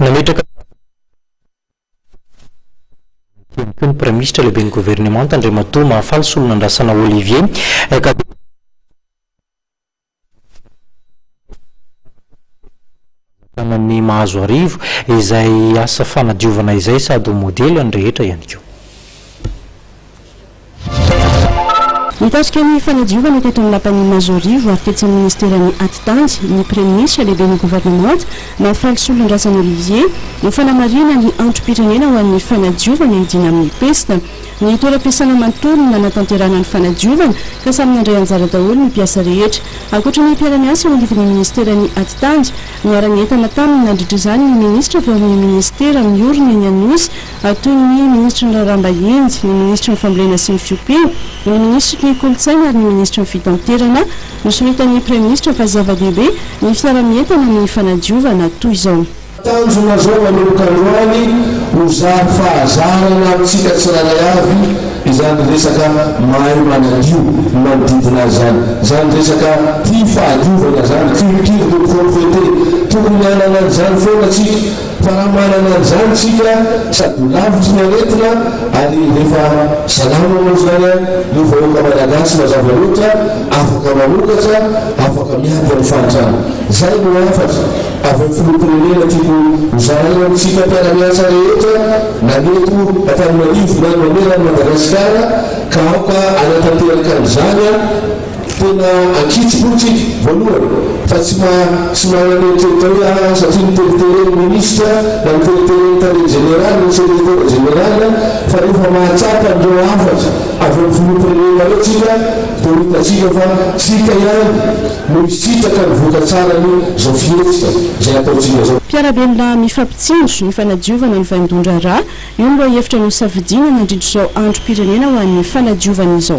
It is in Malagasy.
Nametraka ihany koa ny Praiminisitra lehiben'ny governemanta Andriamatoa Mahafaly Solonandrasana Olivier ka dia ny Mahazoarivo izay asa fanadiovana izay sady ho modely ho an'ny rehetra ihany koa. Nitarika ny fanadiovana teto amin'ny lapan'i Mahazoarivo ary tetsy amin'ny minisiteran'ny Atitany ny Praiminisitra lehiben'ny governemanta Mahafaly Solonandrasana Olivier ho fanamarihana ny androm-pirenena ho an'ny fanadiovana hiadiana amin'ny pesta. Ny toeram-piasana manontolo no nanatanterahana ny fanadiovana ka samy nandray anjara daholo ny mpiasa rehetra. Ankoatra ny mpiara-miasa eo anivon'ny minisiteran'ny Atitany, niara-nientana taminy nandritra izany ny minisitra avy ao amin'ny minisitera miorina eny Anosy, toy ny minisitry ny Raharaham-bahiny, ny minisitry ny Fambolena sy ny Fiompiana, ny minisitry ny Kolontsaina ary ny minisitry ny Fitanterana. Nosoritan'ny Praiminisitra fa zava-dehibe ny fiaraha-mientana amin'ny fanadiovana toy izao. Tanjona izao manomboka androany ho zary fahazarana amintsika tsirairay avy izany resaka mahay manadio ny manodidina azy izany, izany resaka tia fahadiovana izany, culture de propreté, tokony hanana an'izany foana tsika. Fa raha manana an'izany isika sady ho lavitry ny aretina ary rehefa salama moa izany ny vahoaka Malagasy mazava loatra afaka mamokatra, afaka miady amin'ny fahantrana. Izay no hafatra avy amin'ny Filoham-pirenena tiako ho zaraina amintsika mpiara-miasa rehetra na ny eto Antananarivo na ny manerana an'i Madagasikara ka aoka hanatanteraka an'izany. Tena ankitsy-po tsika, voalohany, fa tsy ma tsy manana eritreritra hoe aa satria niteriteren'ny minisitra na niteriteren'ny tale jeneraly ny sekretera jeneraly fa rehefa mahatsapa an'ireo hafatra avy amin'ny filoham-pirenena ireo tsika dia ho hitantsika fa tsika ihany no hisitraka ny voka-tsarany izao fihetsika izay ataontsika izao. Mpiara-belona mifampitsinjo, ny fanadiovana ny vaindohan-draharaha, io no lohahevitra nosafidiana nandritra izao androm-pirenena ho an'ny fanadiovana izao.